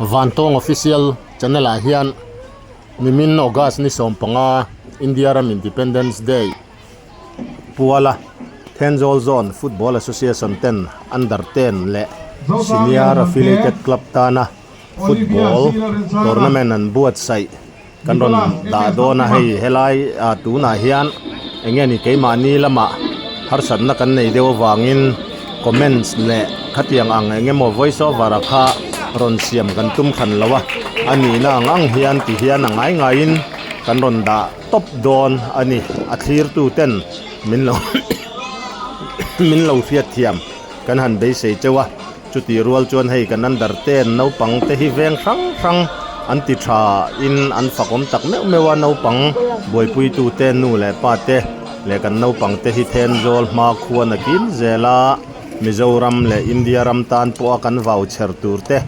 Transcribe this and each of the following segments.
Vantawng Official channel ah hian nimin August ni 15 India ram Independence Day puala Thenzawl Zone Football Association ten Under 10 leh Senior Affiliated Club tana Football tournament an buatsaih kan rawn dah dawn a hei helai ah tunah hian eng nge ni keimahni lamah harsatna kan nei deuh avangin comments leh khatiang ang eng emaw voice over a kha rawn siam kan tum hran lo a a nihna ang ang hian ti hian a ngai ngaiin kan rawn dah tawp dawn a ni a thlirtu ten min lo min lo hriatthiam kan han beisei cheu a. Chutih rual chuan hei kan under ten naupang te hi veng hrang hrang an ti tha in an fakawm tak meuh meuh a, naupang buaipui tu te nu leh pa te leh kan naupang te hi Thenzawl hma khuan a kim zel a, Mizoram leh India ram tan pawh a kan vau chher tur te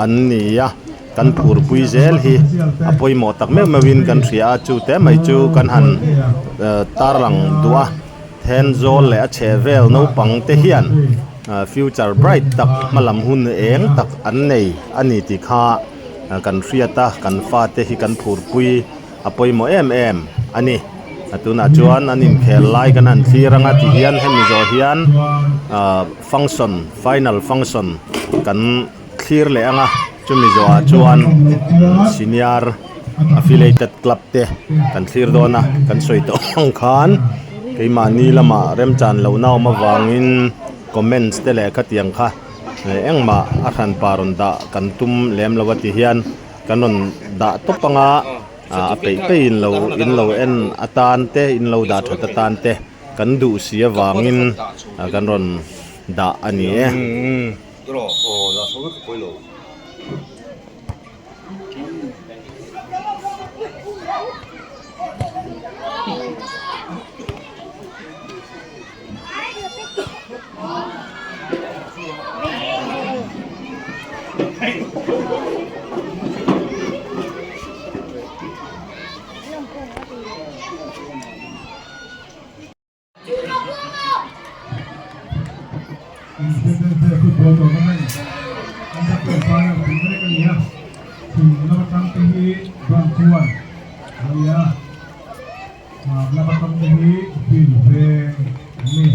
an ni a, kan phurpui zel hi a pawimawh tak meuh meuh in kan hria a, chu te mai chu kan han tarlang duh a. Thenzawl leh a chhehvel naupang te hian future bright tak hmalam hun eng tak an nei a ni tih kha kan hriat a, kan fate hi kan phurpui a pawimawh em em a ni. Tunah chuan an inkhel lai kan han thlir anga ti hian hemi zawh hian function final function kan thlir leh anga chumi zawhah chuan senior affiliated club te kan thlir dawn a kan sawi tawh ang khan keimahni lamah remchan lohna awm avangin comments te leh khatiang kha engmah a hranpa rawn dah kan tum lem lo a ti hian kan rawn dah tawp anga a peih peih in lo in lo en atan te in lo dah that atan te kan duh si avangin kan rawn dah a ni e. Independence Day football tournament under 12 final tih mek a ni a, chhim lam atang te hi branch 1 a ni a, hmar lam atang te hi field veng an ni.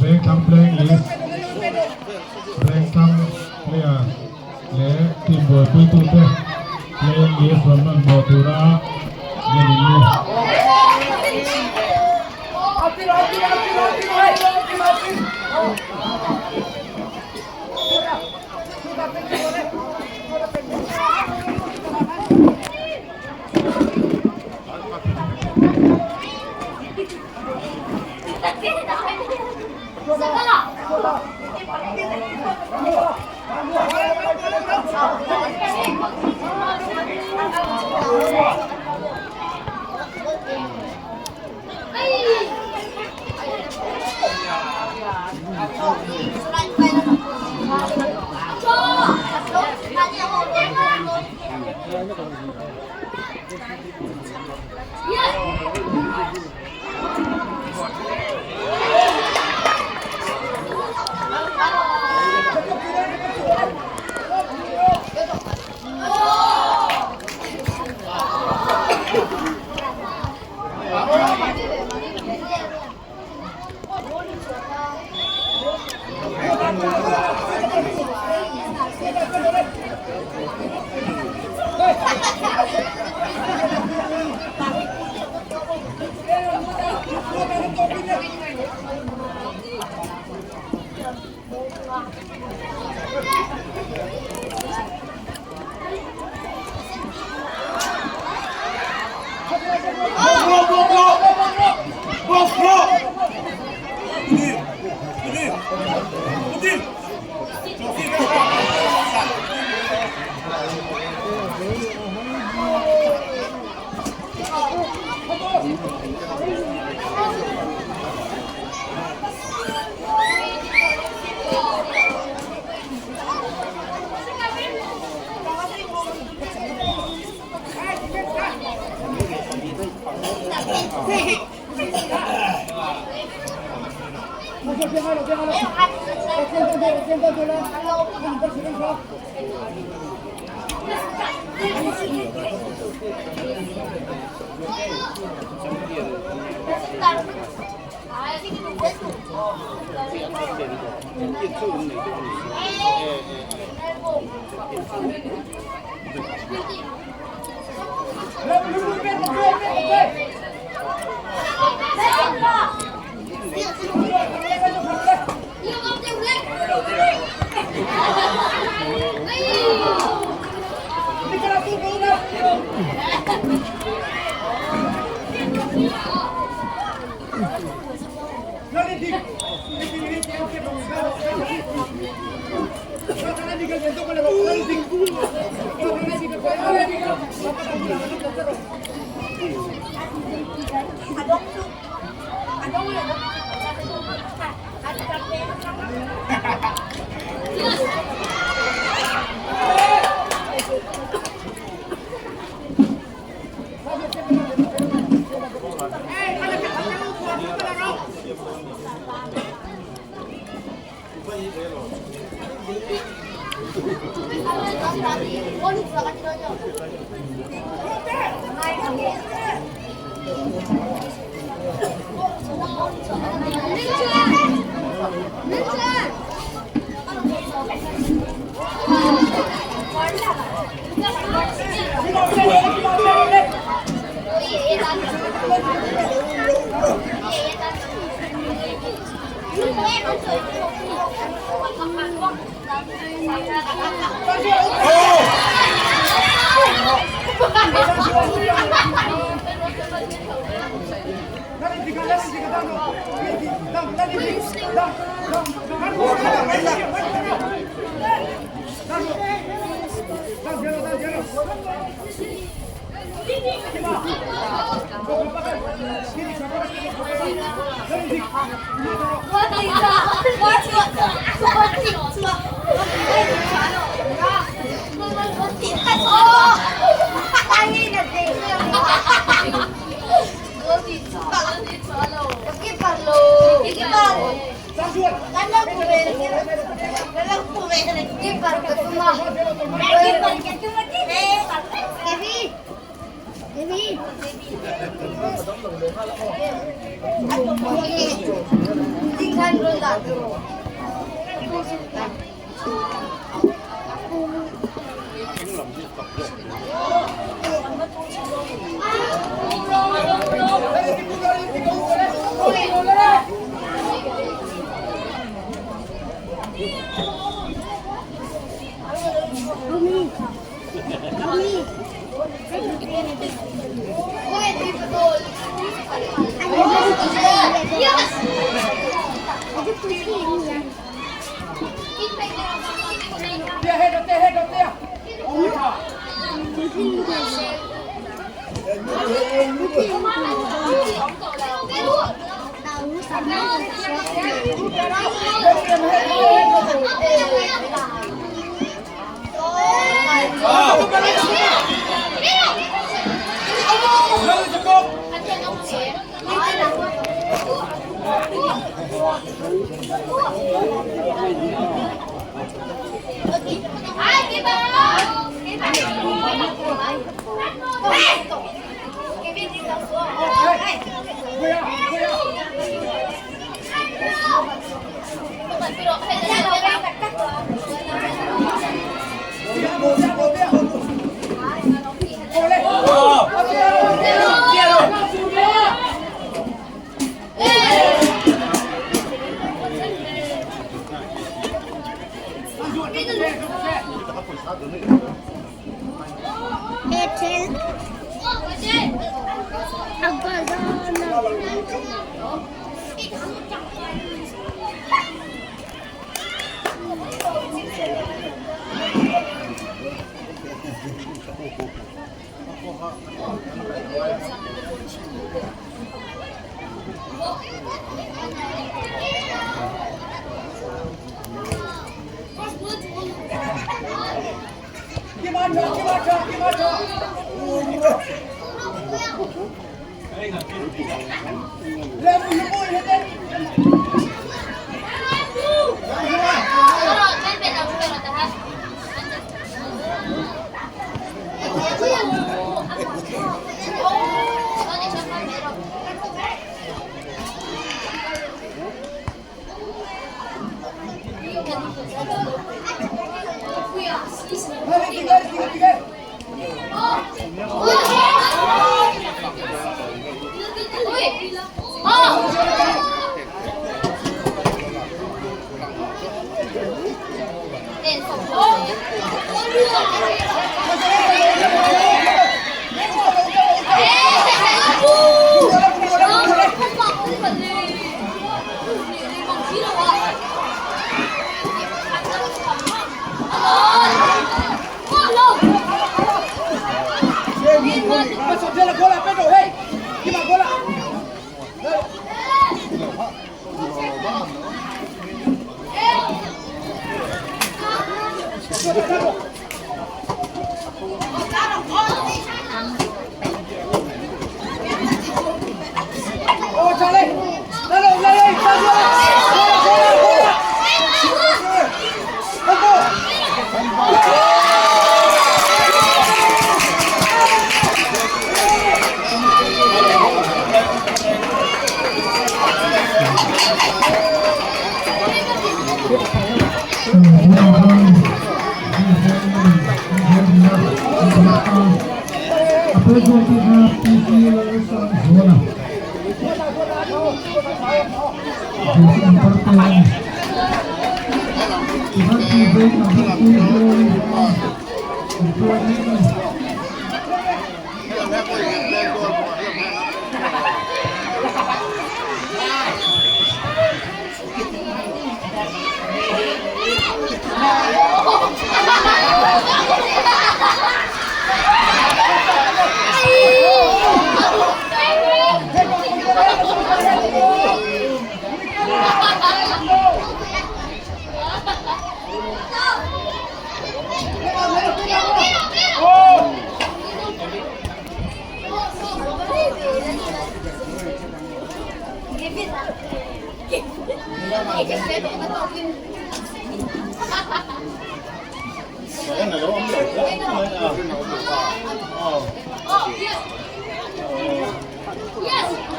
Vengthlang playing list Vengthlang player leh team buaipuitute playing list rawn hman hmuh tura ngen in ni.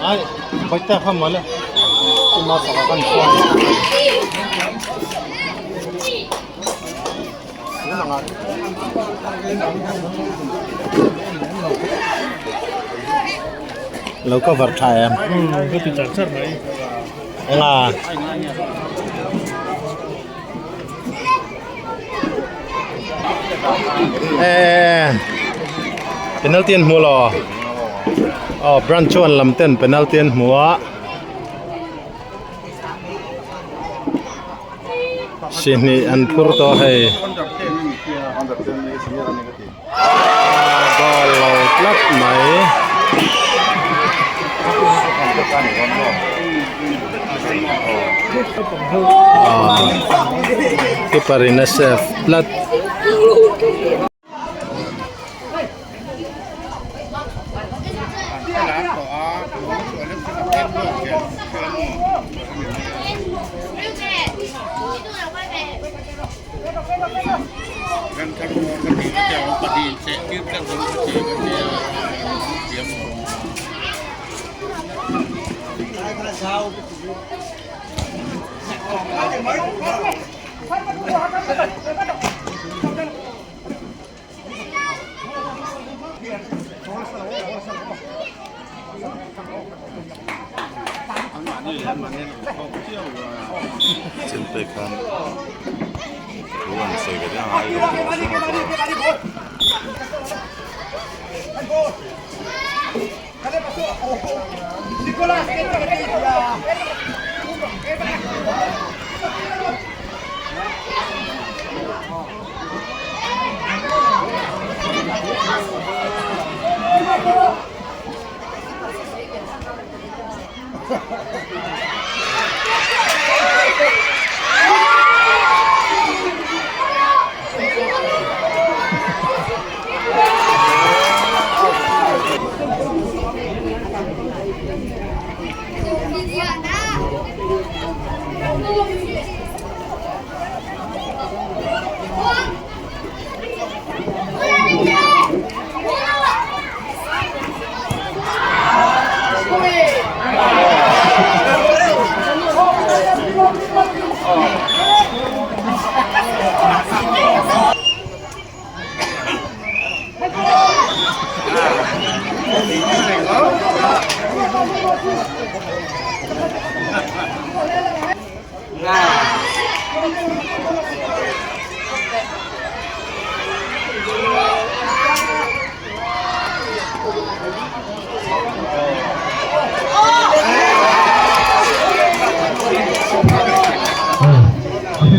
Ai baita kha mawle tima saka kan chuan lo cover tha em enga eh penalty an hmu lo aw branch chuan lam ten penalty an hmu a sihhnih an phur tawh a hei goal lo tlat mai. Keeper in a save tlat.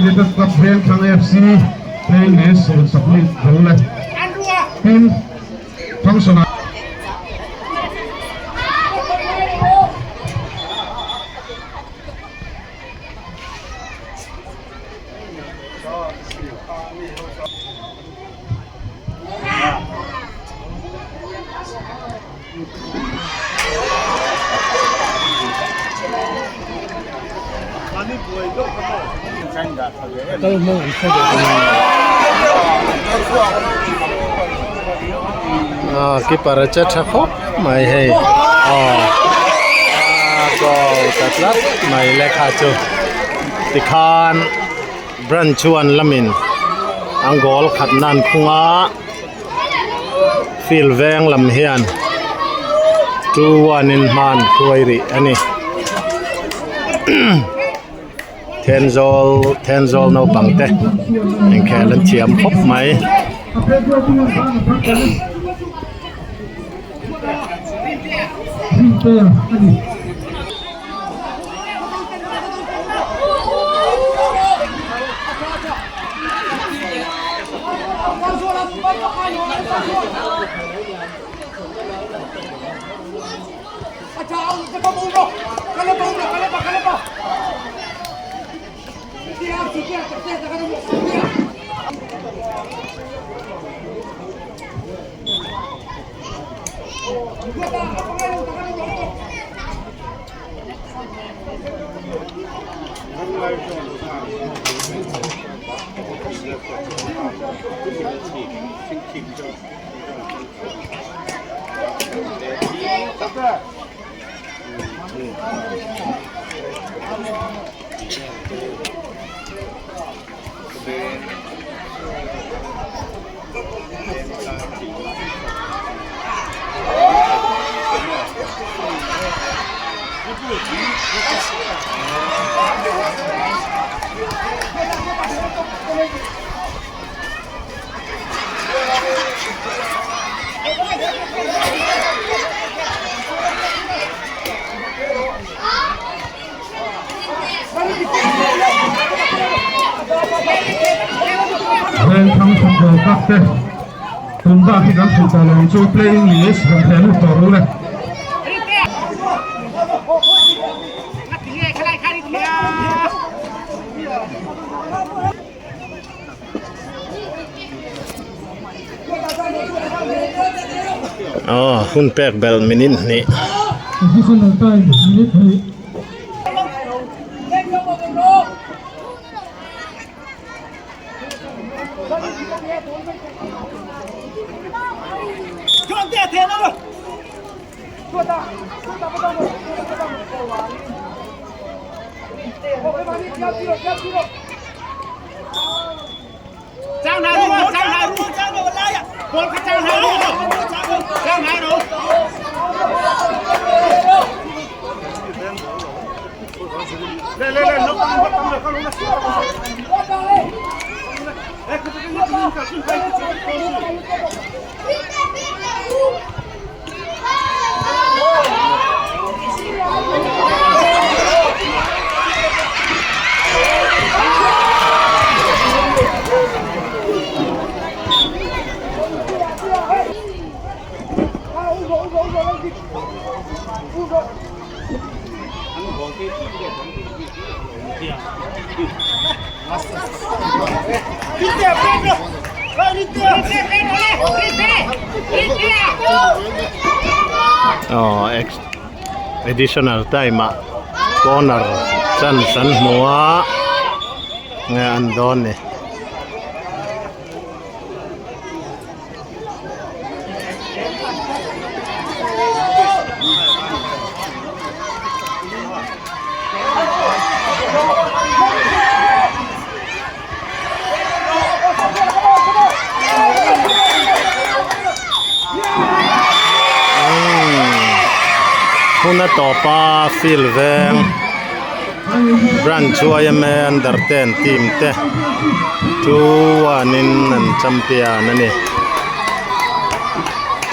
Affiliated Club Vengthlang FC playing list rawn submit zo le. Tin, function ah. Keeper a che tha khawp mai hei aw a goal ta tlat mai lekha chu tikhan branch chuan lamin an goal khat nan khung a. Field veng lam hian 2-1 in hman hruai rih a ni. Thenzawl Thenzawl naupang te inkhel an thiam khawp mai. Vengthlang football club te tum bak hi kan hmuh tawh lo ang chu playing list rawn theh lut tawh ru le. Aw hun pek belh minute hnih. Additional time minute hnih. Aw additional time ah corner chance an hmu a nge an dawn ni. Hun a tawp a field veng branch yma under ten team te 2-1 in an champion a ni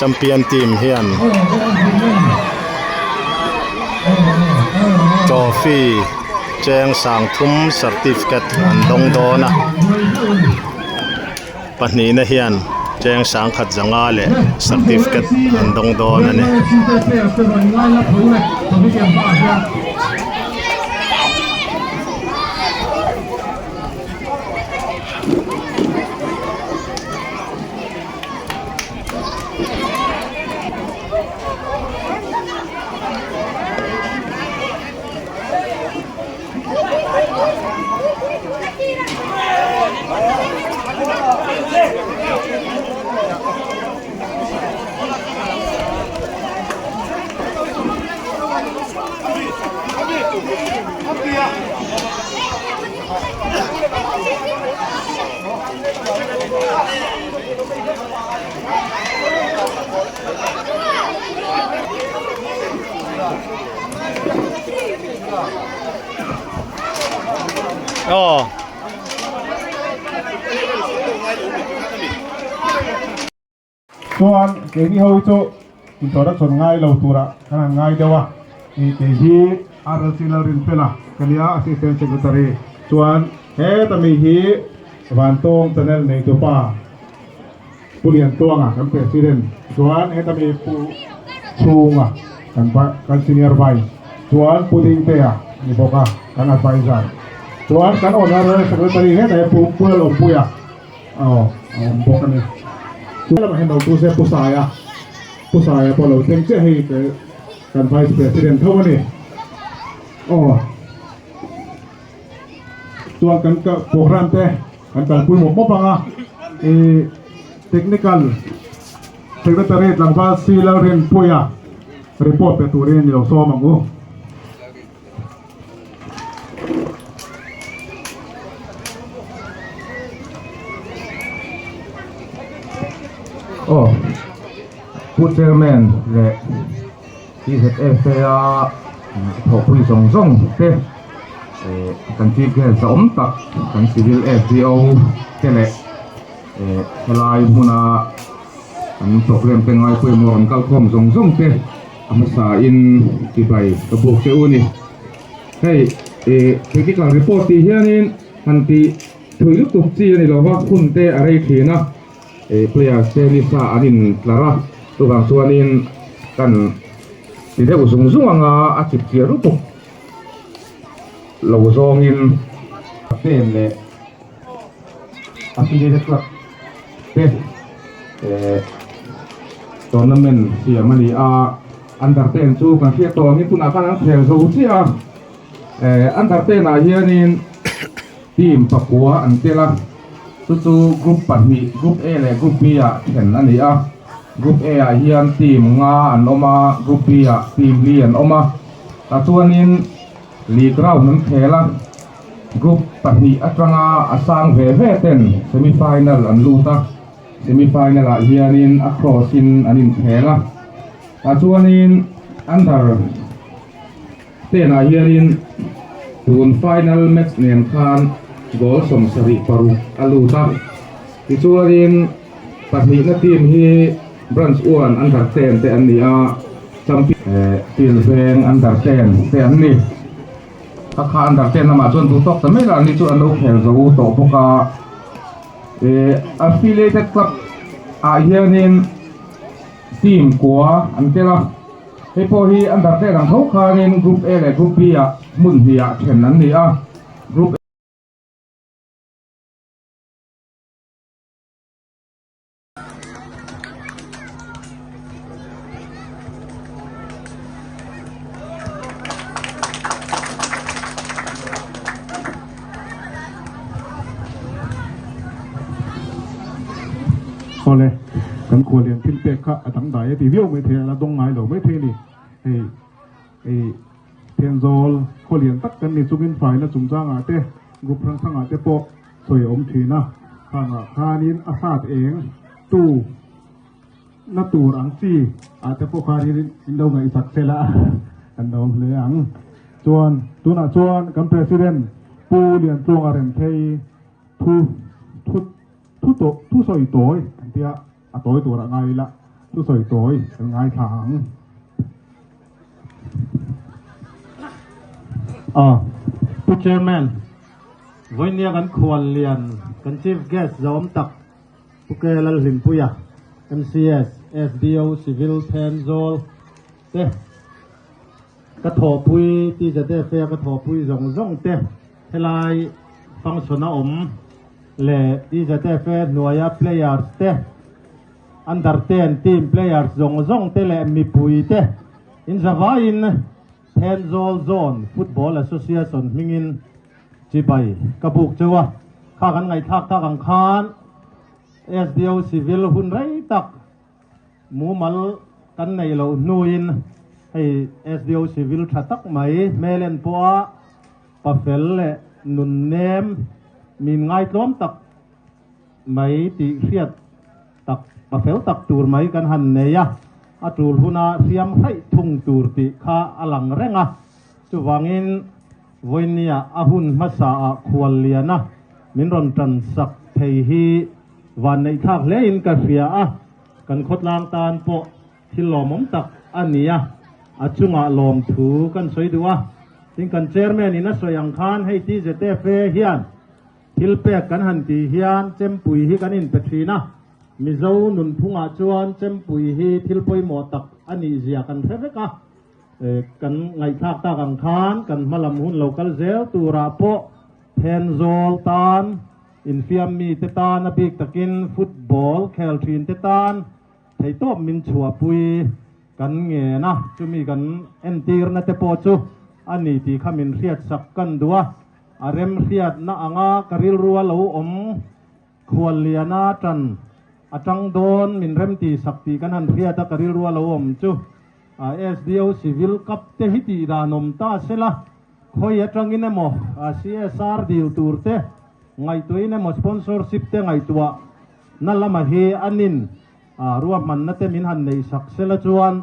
champion team hian trophy. Cheng sangthum certificate an dawng dawn a pahnihna hian cheng sangkhat zanga leh certificate an dawng dawn a ni. Aw. Chuan keini ho hi chu introduction ngai lo turah kan han ngai deuh a, ih kei hi RLC Lalrinfela ka nia Assistant Secretary chuan heta mi hi Vantawng channel neitupa Pu Liantuanga kan President chuan heta mi Pu Chhunga kan kan Senior Vice chuan Pu Dingtea ni bawk a kan Advisor chuan kan Honorary Secretary hetah hian Pu Pu Lalawmpuia aw a awm bawk a ni. Chu lamah hian lo tu se Pu Saia Pu Saia pawh lo thleng chiah hei kan Vice President tho a ni aw. Chuan kan program te kan kalpui mawp mawp ang a, ih technical secretary tlangval C Lalrinpuia report pe turin a ni lo sawm ang u. Aw Pu Chairman leh TZFA a thawhpui zawng zawng te eh kan chief guest a awm tak kan civil FDO te leh eh helai hmuna kan program te ngai pawimawh rawn kal khawm zawng zawng te a hmasa in chibai ka buk che u a ni. Hei eh technical report tih hianin han tih thui lutuk chi a ni lo va hun te a rei thin a. Eh players te ni sa an in tlar a chuvang chuanin kan ti deuh zung zung anga a chip chiah lutuk lo zawngin pen leh affiliated club te eh tournament siam a ni a under ten chu kan hriat tawh angin tunah khan an khel zo chiah a eh under ten ah hianin Team pakua an tel a, chu chu group pahnih group A leh group B ah then a ni a. Group A ah hian team nga an awm a, group B ah team li an awm a. Tah chuanin league round an khel a, group pahnih atanga a sang ve ve ten semi final an lut a, semi final ah hianin a cross in an inkhel a. Tah chuanin under. Ten ah hianin tun final match nen khan goal 76 a lut a, tichuanin pahnihna team hi branch 1 under 10 te an ni a, champion Pilveng under 10 te an ni. Ka kha under 10 lamah chuan duh tawk ta mai lah ni chu an lo khel zo tawh bawk a, affiliated club ah hianin team kua an tel a. Hei pawh hi an dar tel ang tho khanin Group A leh Group B ah hmun hnih ah then an ni a, Group Awle, kan khualian thil pek kha a dangdai a ti viau mai thei a, la dawng ngai lo mai thei a ni. Hei, hei Thenzawl khawlian tak kan ni chungin faina chungchangah te, group hrang hrangah te pawh sawi a awm thin a, khangah khanin a hrat eng tu na tur ang chi ah te pawh khanin in lo ngaihsak sel a, kan lo awm hle ang. Chuan tunah chuan kan President Pu Liantluanga Remthei thu thu thu to thu sawi tawi kan tia a tawi turah ngai ila thu sawi tawi kan ngaithla ang. A. Pu Chairman, vawinia kan khuallian kan Chief Guest zawm tak Pu K Lalhlimpuia, MCS, SDO Civil Thenzawl te, ka thawhpui TZFA ka thawhpui zawng zawng te helai function a awm leh TZFA hnuaia players te, under ten team players zawng zawng te leh mipui te inzavaiin Thenzawl Zone Football Association hmingin chibai ka buk cheu a, kha kan ngaihthlak tak ang khan SDO Civil hun rei tak mumal kan nei loh hnuin hei SDO Civil tha tak mai hmel en pawha pafel leh nunnem min ngaitlawm tak mai tih hriat tak pafel tak tur mai kan han nei a, a tul huna hriam hraih thung tur tih kha a lang reng a, chuvangin vawinia a hun hmasa ah khual liana min rawn tan sak thei hi vanneih thlak hle in ka hria a, kan khawtlang tan pawh thil lawmawm tak a ni a, a chungah lawmthu kan sawi duh a, tin kan chairman in a sawi ang khan hei TZFA hian Thil pek kan han tih hian chempui hi kan inpe thin a, Mizo nunphungah chuan chempui hi thil pawimawh tak a nih zia kan hre vek a, kan ngaihthlak tak ang khan kan hmalam hun lo kal zel turah pawh Thenzawl tan, infiam mite tan a bik takin football khel thin te tan Theihtawp min chhuahpui kan ngen a, chumi kan entirna te pawh chu a ni tih kha min hriatsak kan duh a, a remhriatna anga ka rilrua lo awm khualliana tan a tang dawn min remtihsak tih kan han hriat a, ka rilrua lo awm chu SDO Civil Cup te hi tih dan awm ta sela, khawi atangin emaw CSR dil tur te ngaihtuahin emaw sponsorship te ngaihtuah Na lama hi anin ruahmanna te min han neih sak sela chuan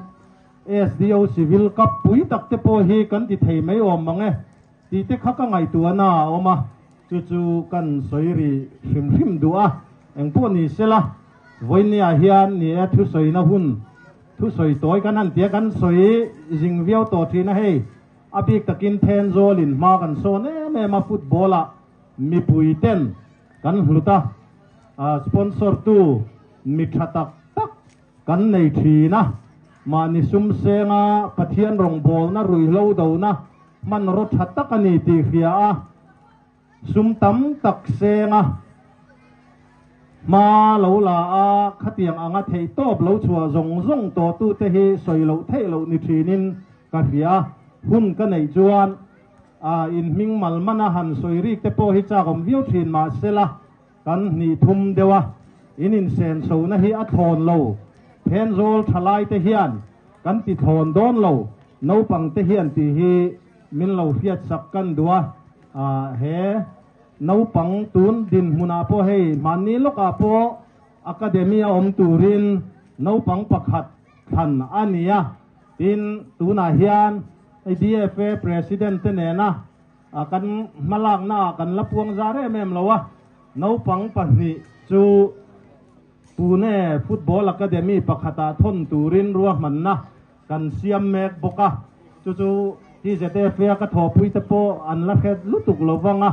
SDO Civil Cup pui tak te pawh hi kan ti thei mai awm mang e tih te kha ka ngaihtuahna a awm a, chu chu kan sawi rih hrim hrim duh a, engpawh ni sela vawinia hian ni e thusawina hun thusawi tawi kan han tia kan sawi zing viau tawh thin a hei, a bik takin Thenzawlin hma kan sawn em em a football ah mipui ten Kan hlut a, sponsor tu mi tha tak tak kan nei thin a, mahni sum senga Pathian rawngbawlna ruihhlo dona hmanraw tha tak a ni tih hria a, sum tam tak senga hma lo la a, khatiang anga theihtawp lo chhuah zawng zawng tawh tute hi sawi loh theih loh ni thinin ka hria, hun ka neih chuan. A inhming mal man a han sawi rik te pawh hi chak awm viau thin mah sela, kan hnih thum deuh a, in insen sona hi a thlawn lo. Thenzawl thalai te hian kan ti thlawn dawn lo, naupang te hian tih hi min lo hriat sak kan duh a, he naupang tun dinhmunah pawh hei hmanni lawkah pawh Academy a awm turin naupang pakhat thlan a ni a, tin tunah hian DFA President te nena kan hmalakna ah kan la puang zar em em lo a, naupang pahnih chu Pune Football Academy pakhatah thawn turin ruahmanna kan siam mek bawk a, chu chu TZFA ka thawhpui te pawh an la hret lutuk lo vang a,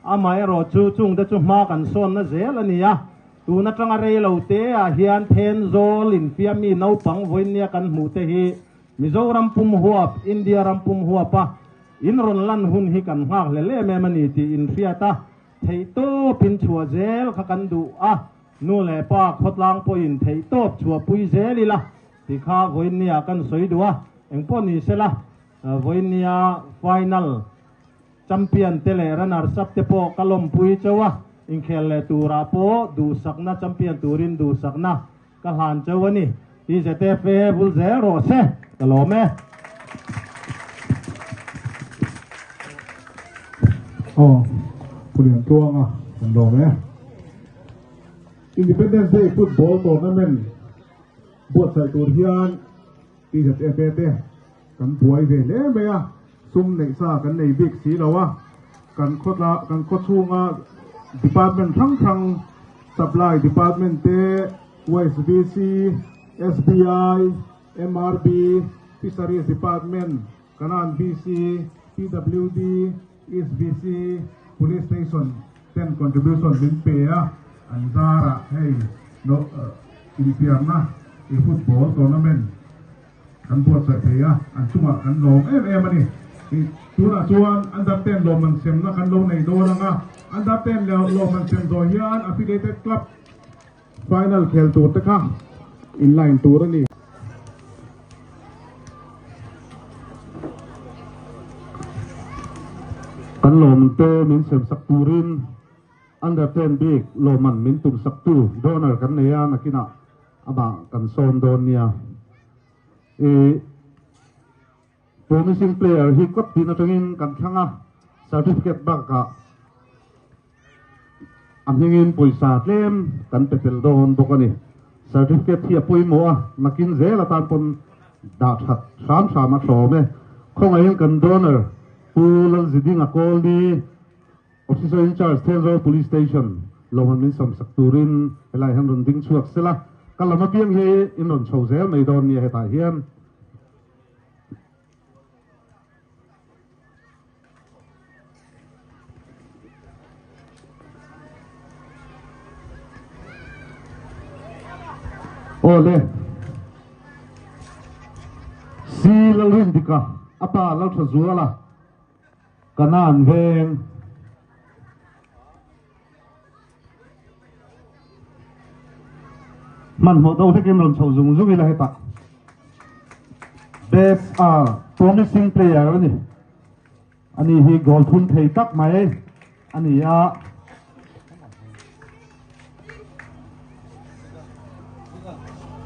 amaherawh chu chungte chu hma kan sawnna zel a ni a, tun atanga rei lo te ah hian Thenzawl infiammi naupang vawinia kan hmuh te hi Mizoram pum huap, India ram pum huapa in rawn lan hun hi kan nghak hlel em em a ni tih in hriat a, theihtawp in chhuah zel kha kan duh a, nu leh pa khawtlang pawhin theihtawp chhuahpui zel ila tih kha vawiinnia kan sawi duh a, engpawh ni sela vawiinnia final champion te leh runners up te pawh ka lawmpui cheu a, inkhel leh turah pawh duhsakna champion turin duhsakna Ka hlan cheu a ni. TZFA vul zel rawh se, ka lawm e. Aw, Pu Liantluanga kan lawm e. Independence Day Football Tournament buatsaih tur hian TZFA te kan buai ve hle mai a, sum neih sa kan nei bik si lo a, kan khawtla kan khaw chhunga department hrang hrang supply department te, YSBC, SBI, MRB, Fisheries department, Kanan BC, PWD, East VC Police Station ten contribution min pe a, an zarah hei infiamna i football tournament kan buatsaih thei a, an chungah kan lawm em em a ni. Tunah chuan under ten lawmman semna kan lo nei dawn ang a, under ten lawmman sem zawh hian affiliated club final khel tur te kha in line tur a ni. Kan lawmte min semsak turin under ten bik lawmman min tumsaktu donor kan nei a, nakinah amah kan sawm dawn nia. I promising player hi club tin atangin kan thlang a, certificate bakah a hmingin pawisa tlem kan pe tel dawn bawk a ni. Certificate hi a pawimawh a, nakin zel atan pawn dah that hram hram a hlawm e. Khawngaihin kan donor Pu Lalzidinga Kawlni, Officer in charge Thenzawl Police Station lo han min sawmsak turin helai hian rawn ding chhuak sela, ka lam apiang hi in rawn chho zel mai dawn nia hetah hian. Aw le, Si Lalrindika, a pa Lalthazuala, Kanan veng. Hmanhmawh deuh hlekin rawn chho zung zung ila hetah. Best a promising player a ni. Ani hi goal thun thei tak mai a ni a.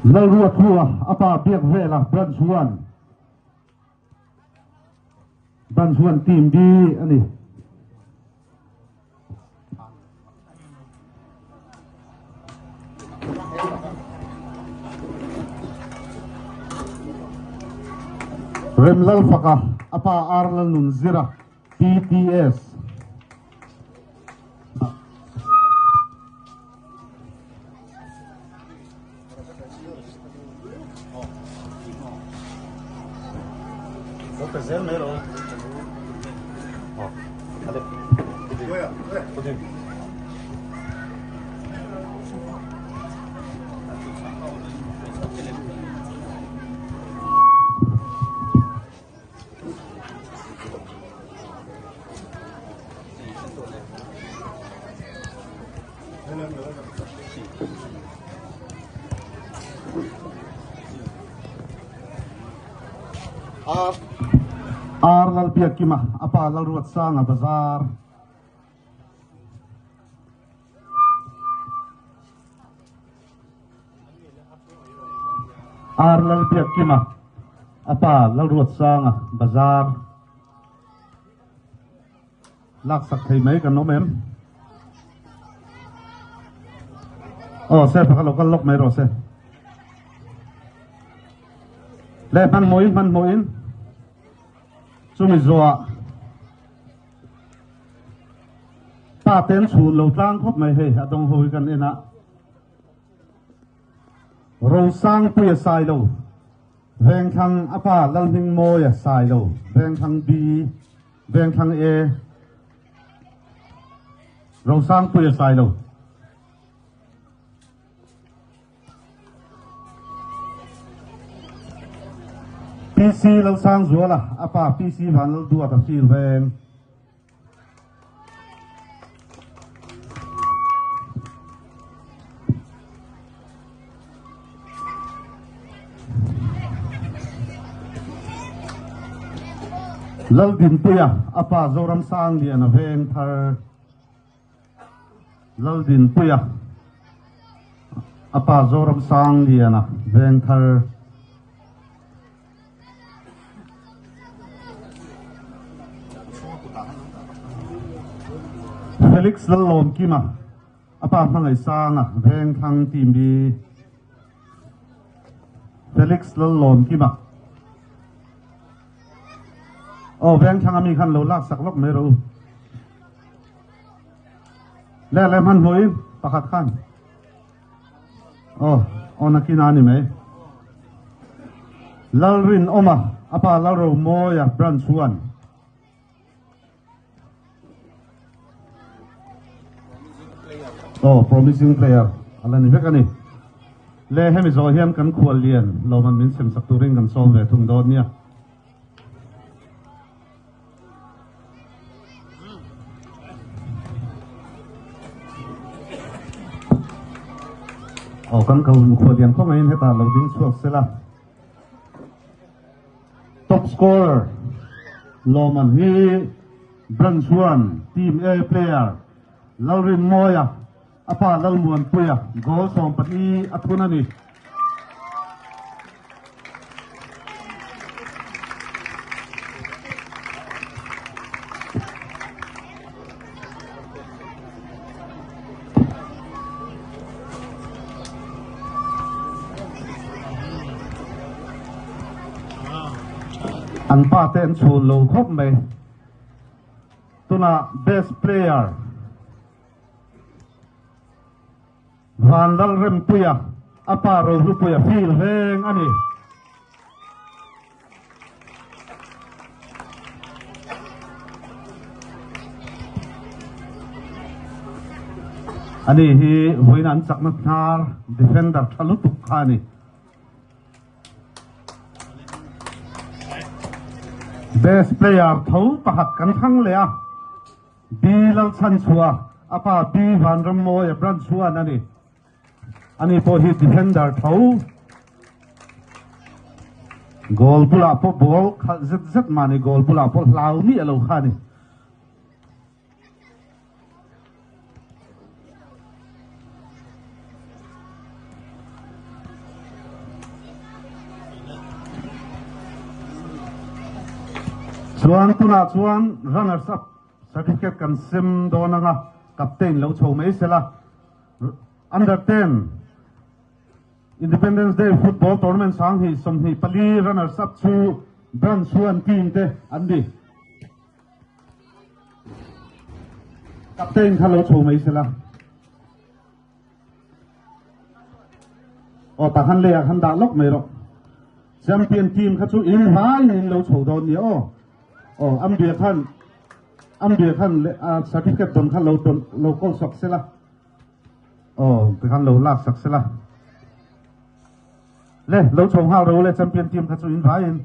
Lalruat Hlua a pa biak vela branch 1. Ban chuan team B a ni. Remlalfaka a pa Arlalnunzira PTS. Ar Lalbiakkima a pa Lalruatsanga bazar. Ar Lalbiakkima a pa Lalruatsanga bazar. Laksak thei mai kan awm em? Aw se phaka lo kal lawk mai rawh se. Le hmanhmawhin hmanhmawhin chumi zawhah pa ten chhun lo tlang khawp mai hei a dawng ho hi kan en a. Rosangpuia Sailo Vengthlang a pa Lalhmingmawia Sailo Vengthlang B Vengthlang A Rosangpuia Sailo PC Lalsangzuala a pa PC Vanlalduata Fir Veng. Laldinpuia a pa Zoramsang Liana veng thar Laldinpuia a pa Zoramsang Liana veng thar Felix Lallawmkima a pa Hmangaihsanga Vengthlang team hi Felix Lallawmkima Aw Vengthlang ami khan lo laksak lawk mai rawh u. Le le hmanhmawhin pakhat khan. Aw, aw nakin a ni mai. Lalrinawma, a pa Lalromawia branch 1. Aw promising player a la ni vek a ni. Le hemi zawh hian kan khual lian lawman min sem sak turin kan sawm ve thung dawn nia. Aw kan kal khual lian khawngaihin hetah lo ding chhuak sela. Top scorer lawman hi Branch 1 Team A player Lalrinmawia a pa Lalmuanpuia goal 14 a thun a ni. An pa te an chhun lo khawp mai. Tunah best player Vanlalrempuia a pa Rohlupuia feel reng a ni. Ani hi vawiin an chakna hnar defender tha lutuk kha a ni. Best player tho pakhat kan thlang leh a, B Lalchhanchhuah a pa B Vanrammawia branch chuan a ni. Ani pawh hi defender tho. Goal bulah pawh ball khalh zet zet mahni goal bulah pawh hlau miah lo kha a ni. Chuan tunah chuan runners up certificate kan sem dawn anga captain lo chho mai sela under 10 Independence Day football tournament 2024 runners up chu Branch 1 team te an ni. Captain kha lo chho mai sela. Aw tah khan leiah khan dah lawk mai rawh. Champion team kha chu in vaiin in lo chho dawn nia aw. Aw Ambia khan Ambia khan certificate dawn kha lo dawn lo kawl sak sela. Aw tikhan lo lak sak sela. Le lo chho nghal ro le champion team kha chu in vaiin.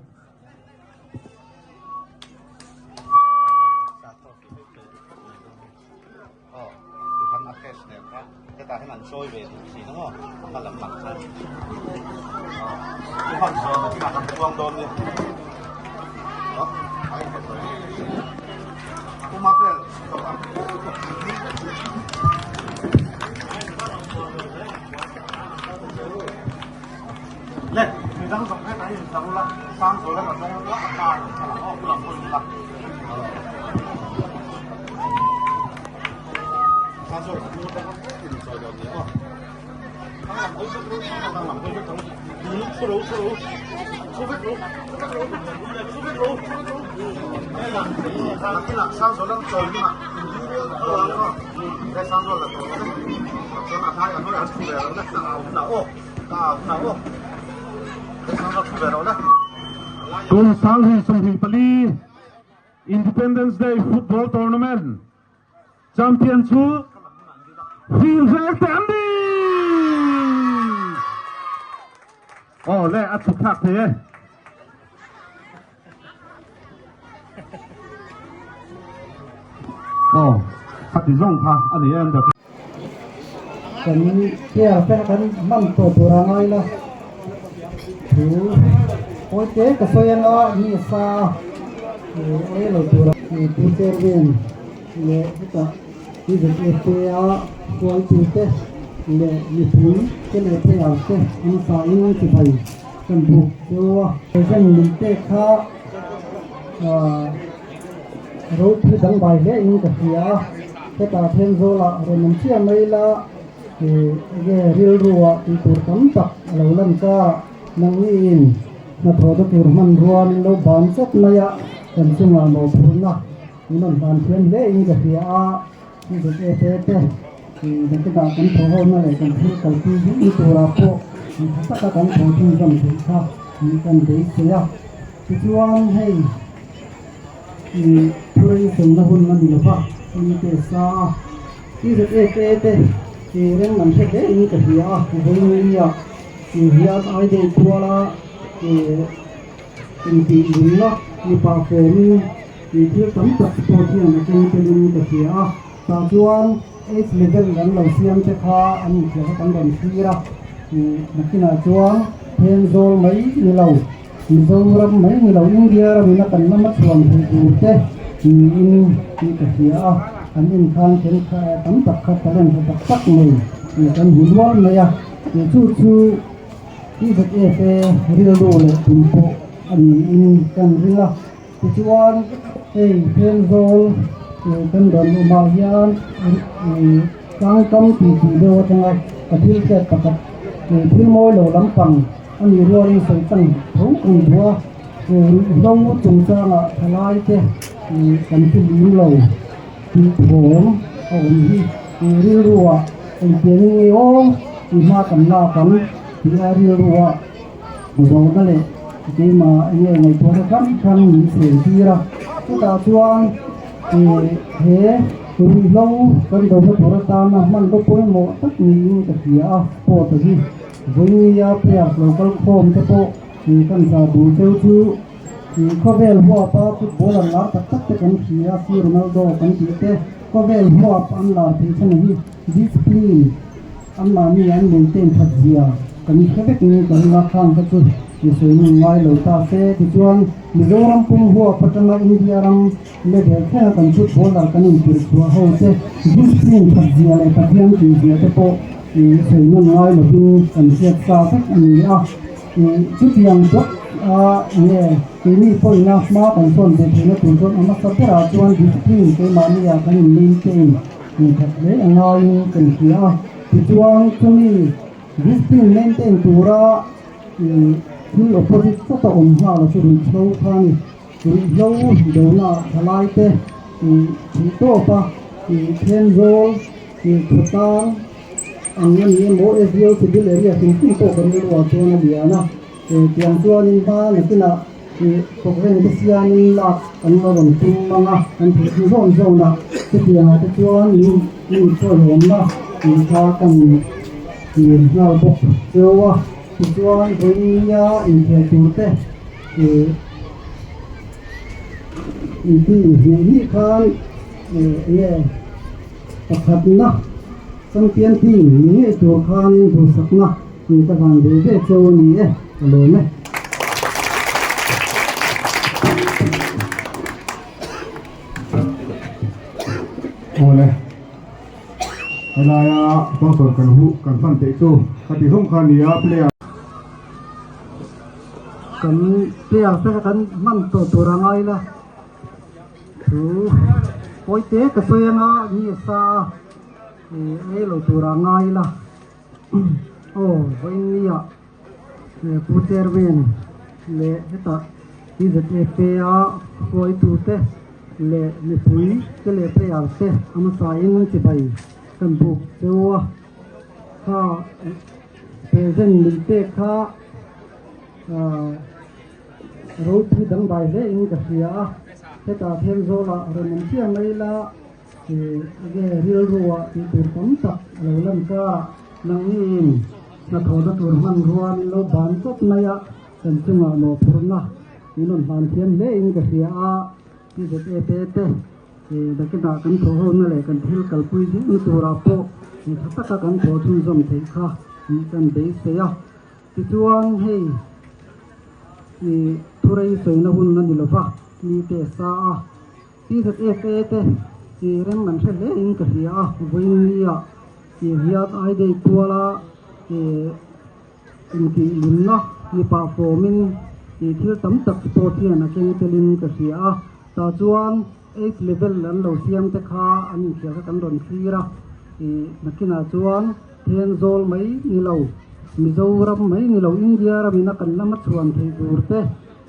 Le, midang zawng hetah hi intar ula, sang zawl a zawng ula, a kar a lang aw, pu lam hawi ula. Sang zawl a hnung atanga hretin in chawi dawn nia aw. Thang lam hawi vek ru, thang lam hawi vek ru, thu ro, thu ro, thu vek ru, thu vek ru, thu vek ru, thu vek ru. Nakinah sang zawl an chawi hunah in ding rual rual ang aw. He sang zawl la tawh lo le. Chuan a hnai a hnuaiah an thu ve lo le, a au hunah aw. Kum 2024 Independence Day Football Tournament champion chu Phil Vek te an ni! Aw le a chhuk thlak thei e. Aw khati zawng kha a ni em dak. Kan player te kha kan hman tawh tur a ngai la thu pawi te ka sawi anga mi a sa a ih lo tur a pu chairman leh hetah PZFA a hruaitu te leh mipui te leh player te an sain chibai kan buk deuh a. Present min pek kha ah ropui dang bai hle in ka hria a, hetah Thenzawl ah rawn awm chiah mai la ih enge rilru ah tih tur tam tak a lo lan karah nangni in hnathawhna tur hmanrua min lo ban chat mai a, kan chungah mawhphurhna Min rawn hlan thiam hle in ka hria a, ni zet e te te nakinah kan thaw ho na leh kan thil kalpui duh turah pawh tha taka kan thaw chhunzawm theih kha min kan beisei a. Tichuan hei ih thurei felna hun a ni lova, ni te sa a, ni zet e te te. Reng an hre hle in ka hria a, vawinia hian Aidei kuala intih nunna mipa fawmin thil tam tak sport hian a keng telin ka hria a, tah chuan age level an lo siam te kha an inthiam kha kan rawn thlir a, nakinah chuan Thenzawl mai ni lo, Mizoram mai ni lo, India ramin a kan lama chhuan theih tur te niin tih ka hria a, kan en khan then tam tak kha talent tha tak tak nei kan hmu nual mai a, chu chu PZFA rilru leh tum pawh a niin kan ring a, tichuan hei Thenzawl kan rawn awmah hian tlangkam tih deuh atanga ka thil hriat pakhat thil mawi lo lampang A nih rualin sawi tlang tho kan duh a, ruihhlo chungchangah thalai te kan ti lim lo tih thawm a awm hi rilruah engtiang in nge aw tih hma kan lak ang tih a rilruah zawhna leh keimah enge ngaihtuahna hrang hrang min chhel tir a, chutah chuan he ruihhlo kan dona tur atana hmanraw pawimawh tak niin ka hria a sport a hi. Vawinia players lo kal khawm te pawh kan zah duh cheu chu khawvel huapa football an lar tak tak te kan hria a, si Ronaldo kan tih te khawvel huap an lar theih chhan hi discipline anmahni an maintain that zia kan hre vek in ka ring a, khang kha chu mi sawi nun ngai lo ta se tichuan Mizoram pum huap atanga India ram level thlenga kan footballer kan intirh chhuah ho te discipline that zia leh Pathian tih zia te pawh Ih sawi nawn ngai lovin kan hriat sa vek a ni a, ih chutiang bawk a nge keini pawhina hma kan sawn ve theihna tur chuan a hmasa berah chuan discipline keimahni ah kan in maintain that hle a ngaiin kan hria a, tichuan chumi discipline maintain tura ih thil opposite tak a awm nghal a chu ruihhlo kha a ni. Ruihhlo dona thalai te ih theih tawp a ih Thenzawl ih khawtlang ang a ni emaw SDO civil area hrim hrim pawh kan rilruah chuan a lian a eh tiang chuanin hma nakinah ih programme te siamin lak an la rawn tum mang a kan theih chu zawn zawn a chutiangah te chuan min min pawihawmna tih kha kan tir nghal bawk cheu a tichuan vawinia inkhel tur te ih inti hnih hnih khan eng nge pakhatna champion team ni ngei tur khanin duhsakna in ka van ve ve cheu a ni e ka lawm e. Awle helaia sponsor kan huh kan hman theih chu ka ti zawng kha a ni a player. Kan player te kha kan hman tawh tur a ngai la thu pawi te ka sawi anga mi a sa a ih ei lo tur a ngai la aw vawinia pu chairman leh hetah PZFA a hruaitu te leh mipui te leh player te a hmasa in an chibai kan buk cheu a kha present min pek kha Ahh ropui dangdai hle in ka hria a, hetah Thenzawl-ah rawn awm chiah mai la ih enge rilru-ah tih tur tam tak a lo lan karah nangniin hnathawhna tur hmanrua min lo ban chawp mai a, kan chungah mawhphurhna min rawn hlan thiam hle in ka hria a, PZA te te ih nakinah kan thawhhawmna leh kan thil kalpui zirna turah pawh tha taka kan thawh chhunzawm theih kha kan beisei a. Tichuan hei ih thurei sawina hun a ni lo va, mi te sa a, PZFA te ih rem an hre hle in ka hria a, vawinia ih Riyadh Aidei kuala ih intih nunna mipa fawmin ih thil tam tak sport hian a keng telin ka hria a, tah chuan age level an lo siam te kha an inkhel kha kan rawn thlir a, ih nakinah chuan. Thenzawl mai ni lo, Mizoram mai ni lo, India ramin a kan lama chhuan theih tur te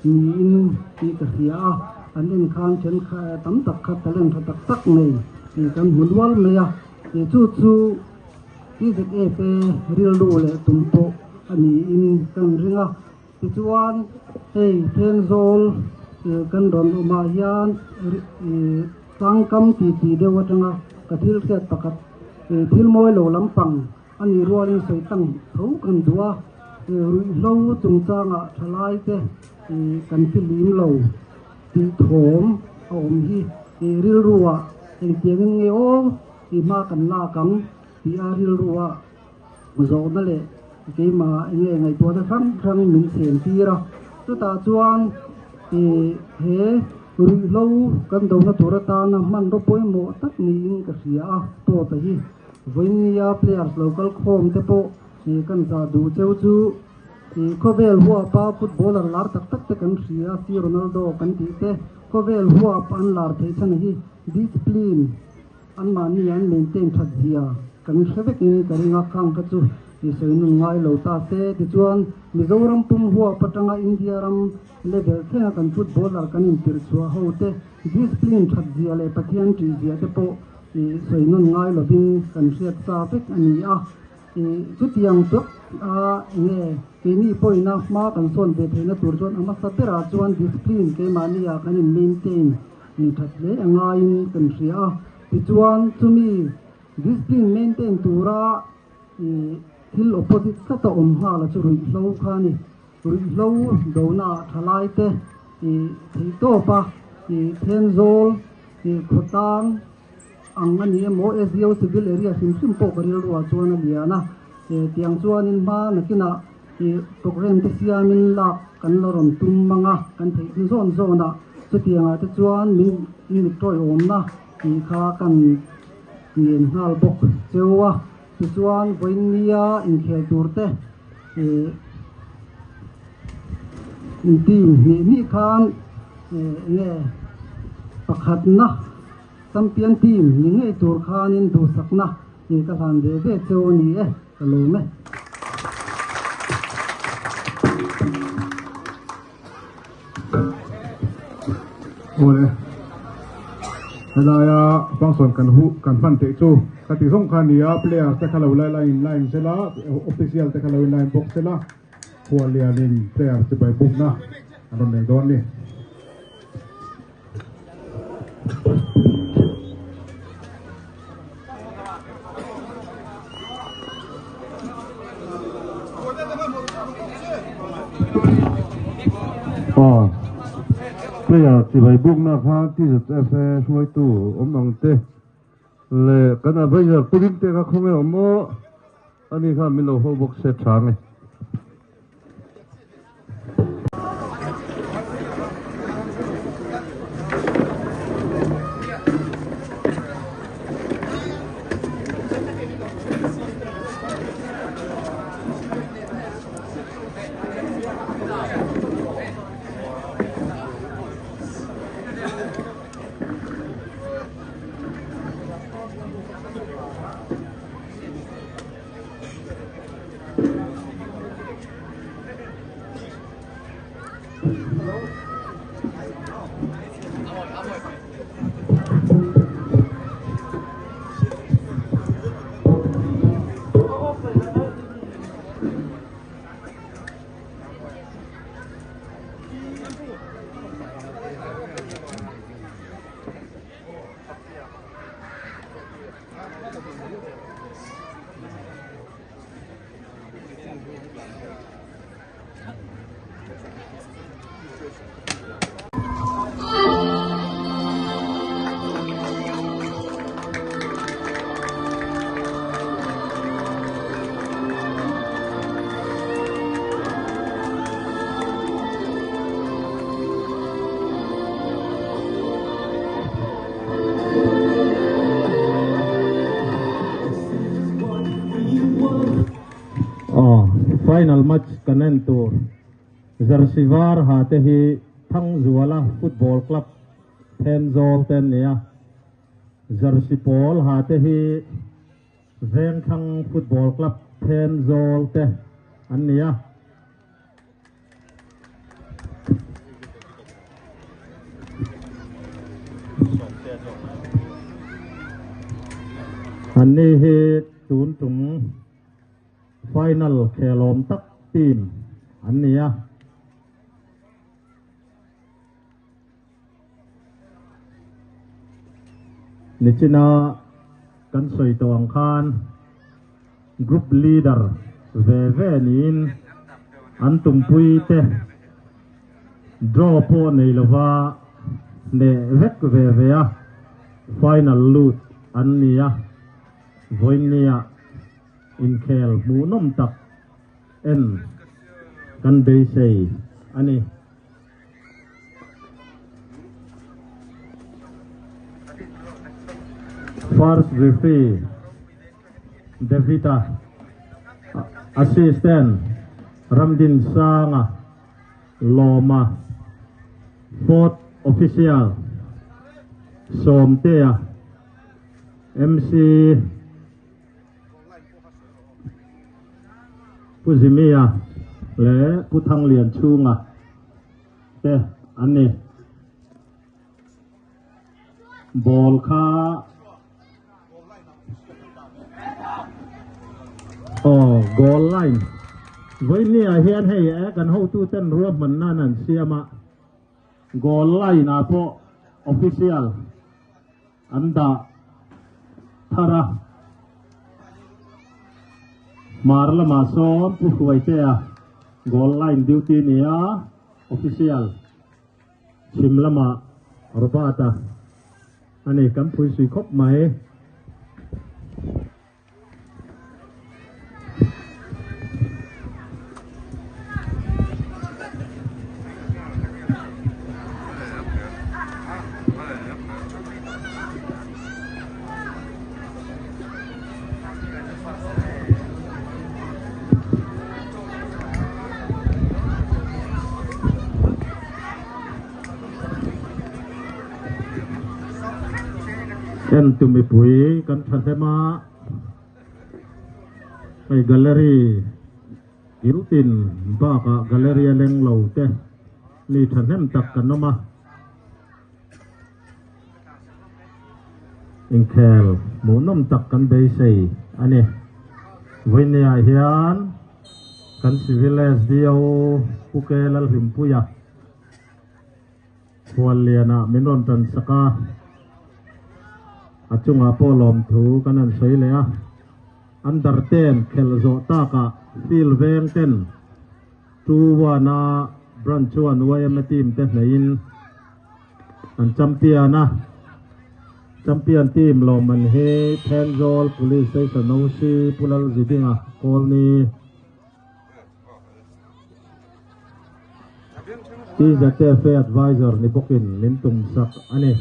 niin tih ka hria a, an en khan thenkhat tam tak kha talent tha tak tak nei tih kan hmu nual mai a, chu chu PZFA rilru leh tum pawh a niin kan ring a, tichuan hei Thenzawl kan rawn awmah hian tlangkam titi deuh atanga ka thil hriat pakhat. Thil mawi lo lampang a nih rualin sawi tlang tho kan duh a, ruihhlo chungchangah thalaite kan fihlim lo tih thawm a awm hi rilruah engtiangin nge aw tih hma kan lak ang tih a rilruah zawhna leh keimah enge ngaihtuahna hrang hrang min chhen tir a, chutah chuan he ruihhlo kan dona tur atana hmanraw pawimawh tak niin ka hria a, sport a hi vawinia players lo kal khawm te pawh kan zah duh cheu chu khawvel huapa footballer lar tak tak te kan hria si Ronaldo kan tih te khawvel huap an lar theih chhan hi discipline Anmahni an maintain that zia kan hre vekin ka ring a, khang kha chu i sawi nun ngai lo ta se. Tichuan, Mizoram pum huap atanga India ram level thlenga kan footballer kan intirh chhuah ho te discipline that zia leh Pathian tih zia te pawh i sawi nun ngai lovin kan hriat sa vek a ni a. I chutiang chu a enge keini pawhina hma kan sawn ve theihna tur chuan a hmasa berah chuan discipline keimahni ah kan in maintain Ni that hle a ngaiin kan hria a, tichuan chumi discipline maintain tura ih thil opposite tlat a awm nghal a chu ruihhlo kha a ni. Ruihhlo dona ah thalai te ih theihtawp a ih Thenzawl ih khawtlang ang a ni emaw SDO civil area hrim hrim pawh ka rilruah chuan a lian a, tiang chuanin hma nakinah ih programme te siamin lak kan la rawn tum mang a, kan theih hnu zawn zawn a, chutiangah te chuan min mit tawiawmna tih kha kan ngen nghal bawk cheu a, tichuan vawiinnia inkhel tur te ih team hnih hnih khan ih enge pakhatna champion team ni ngei tur khanin duhsakna ih ka hlan ve ve cheu a ni e, ka lawm e. Awle helaia function kan hu kan hman theih chu ka ti zawng kha a ni a player te kha lo lai line line sela official te kha lo in line bawk sela khuallianin player chibai bukna an rawn nei dawn a ni. Aw player chibai bukna kha TZFA hruaitu awm ang te leh kan advisor Pu Dingte kha khawnge awm maw ani khan min lo ho bawk se tha nge. Aw final match kan en tur jersey var ha te hi Thangzuala football club Thenzawl te an ni a jersey pawl ha te hi Vengthlang football club Thenzawl te an ni a. Anni hi tun tum final khelawm tak team an ni a. Nichina. kan sawi tawh ang khan group leader ve ve niin an tumpui te draw pawh nei lova hneh vek ve ve a final lut an ni a, vawiinnia inkhel hmuhnawm tak en kan beisei a ni. First referee David-a, Assistant Ramdinsanga Lawma, Fourth Official Sawmtea, MC Pu Zimia leh Pu Thanglianchhunga te an ni. Ball kha aw goal line vawinia hian hei e kan hotu ten ruahman nan an siam a goal line ah pawh official an dah thar a hmar lamah sawn Pu Hruaitea goal line duty nia official. Chhim lamah Robert-a a ni, kan phui sui khawp mai. Entu mipui kan thahnem a, hei gallery kiltin bakah gallery a leng lo te mi thahnem tak kan awm a. Inkhel hmuhnawm tak kan beisei a ni. Vawinia hian kan Civil SDO Pu K Lalhlimpuia Khuallianah min rawn tan sak a, a chungah pawh lawmthu kan han sawi leh a. Under ten khelh zawh takah field veng ten 2-1 a Branch chuan yma team te hneihin an champion a. Champion team lawmman hi Thenzawl Police Station OC Pu Lalzidinga Kawlni TZFA Advisor ni bawkin min tumsak a ni.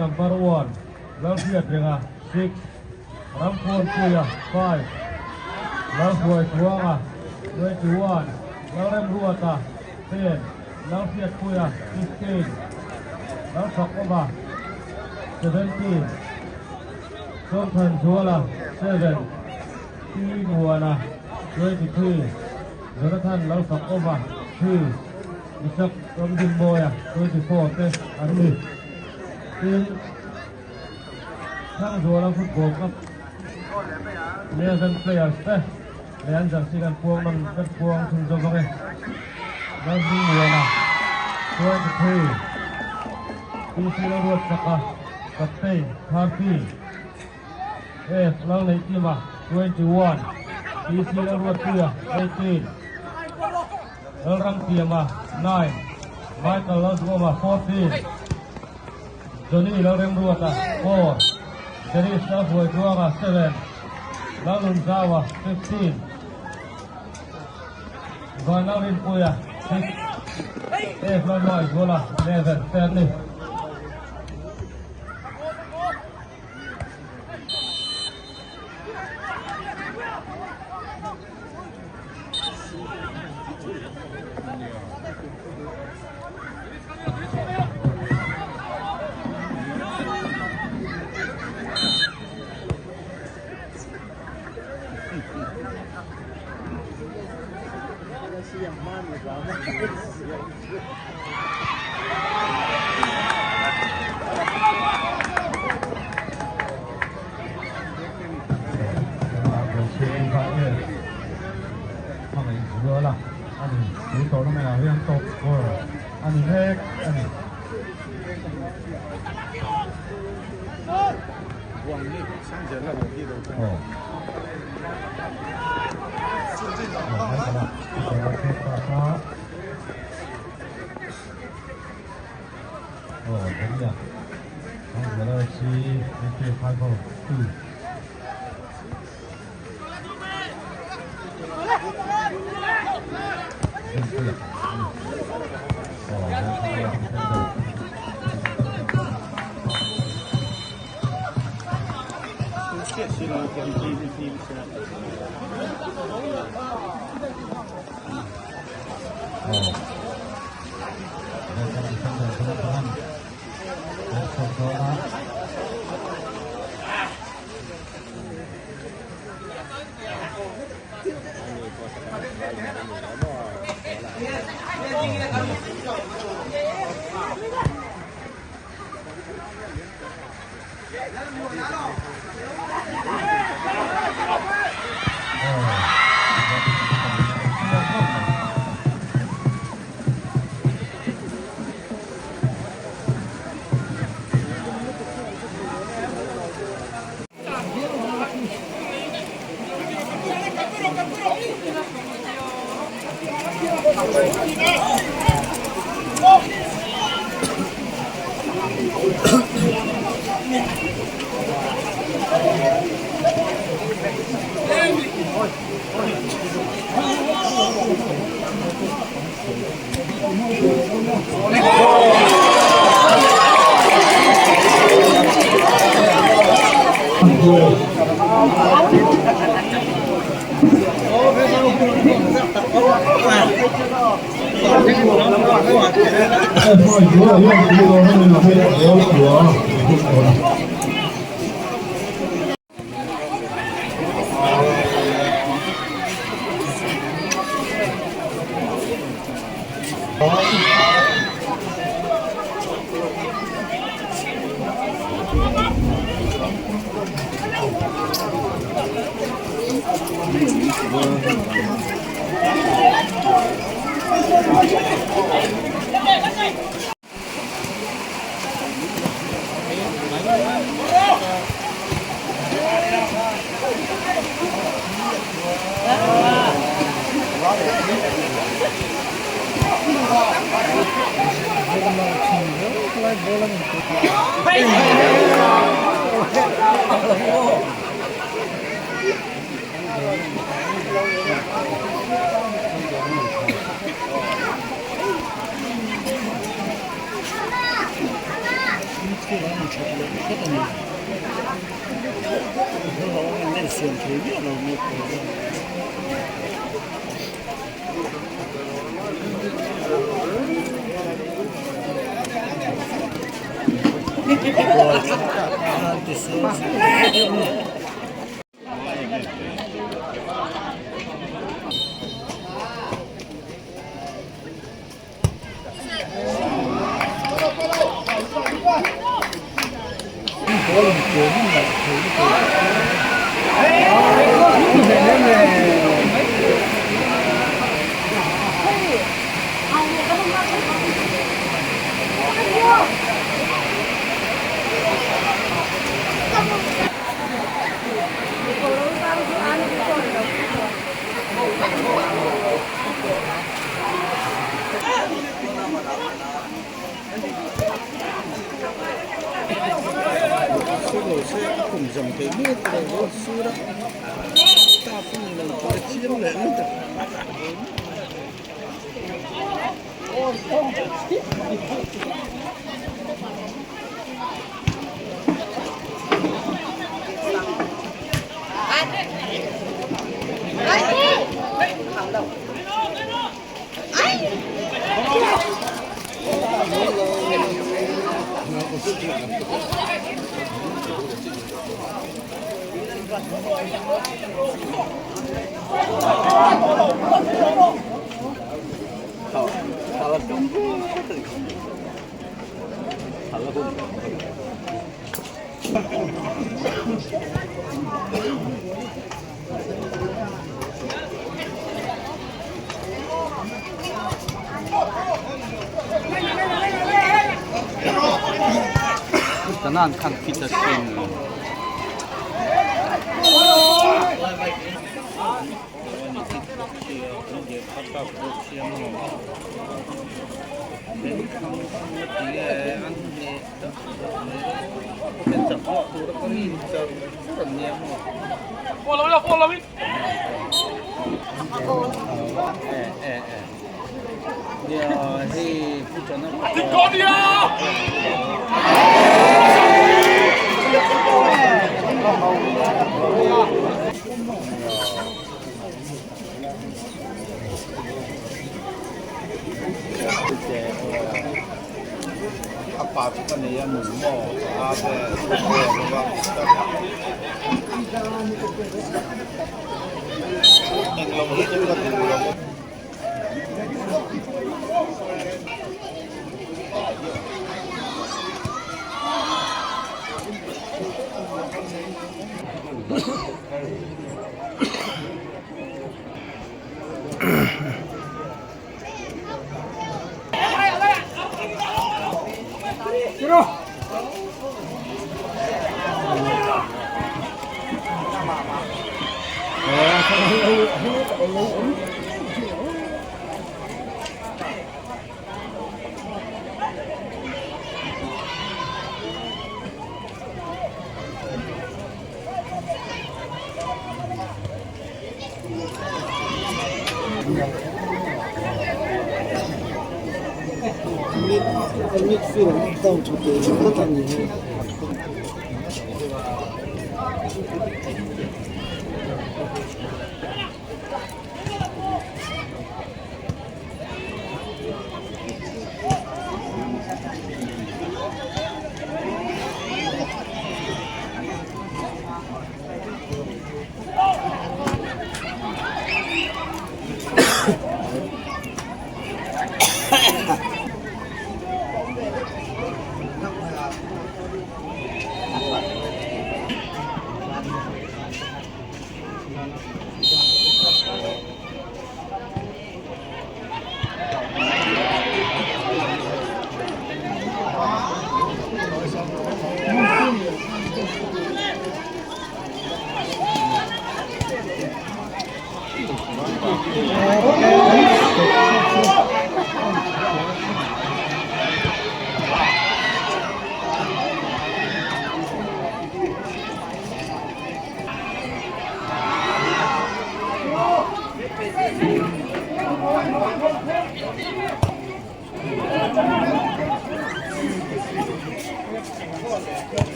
Number 1 Lalhriatrenga 6, Ramkhawnpuia 5, Lalhruaitluanga 21, Lalremruata 10, Lalhriatpuia 15, Lalfakawma 17, Sawmthanzuala 7, Pi Muana 23, Jonathan Lalfakawma 3, Isaac Ramdinmawia 24 te an ni. Tin, Thangzuala football club 11 players te leh an jersey kan puang nawn kan puang thung zawk ang e. Lalhmingmuana 23, PC Lalruatsaka captain 30, F Lalneihkima 21, PC Lalruatpuia 18, Lalramtiama 9, Michael Lalduama 14, Johnny Lalremruata 4, Dennis Lalhruaitluanga 7, Lalnunzaua 15, Vanlalrinpuia 6, F Lalhruaizawla 11 te an ni. Zuala a ni tun tournament ah hian top scorer a ni mek a ni. Chanan khan fit asin.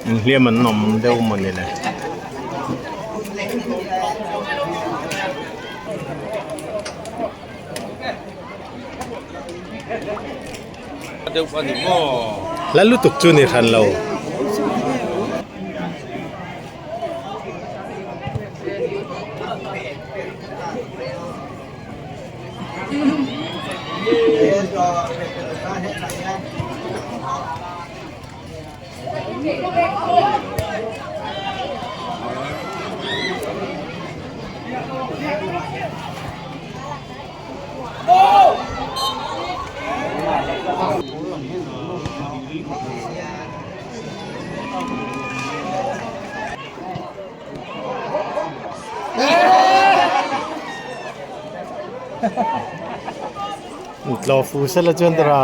Inhliam an awm deuh mawni le. La lutuk chu ni hran lo. Tlaw fu sela chuan tara.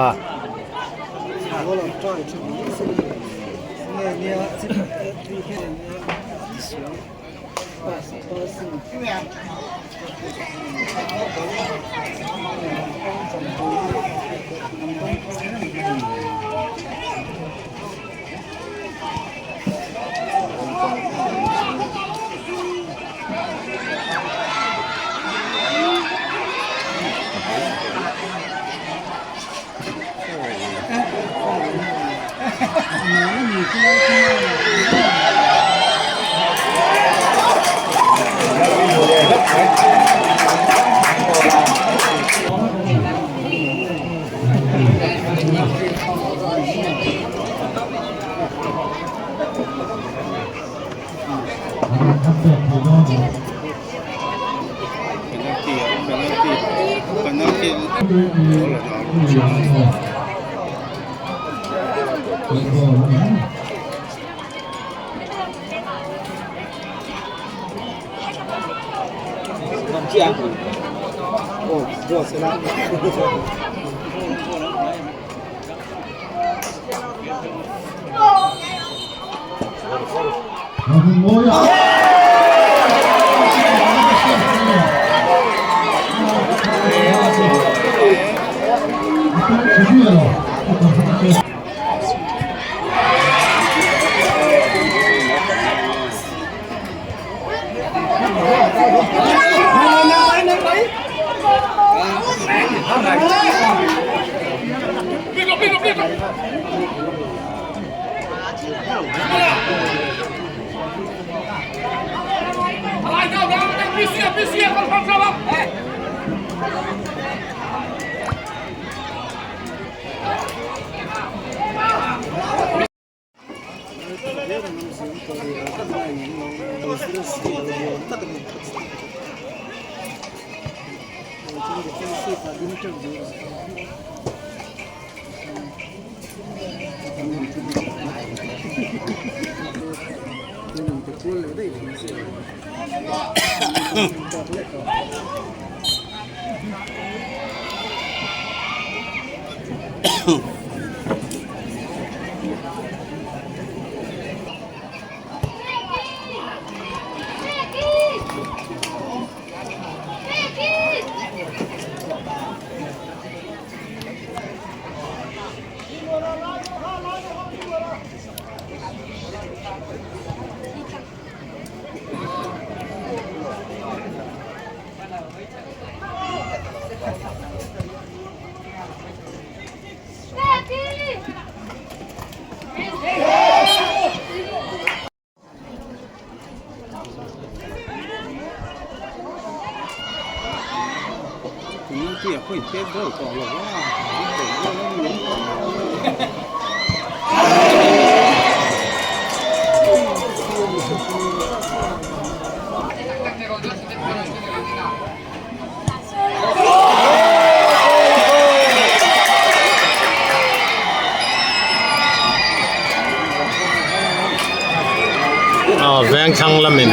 Veng thlang lamin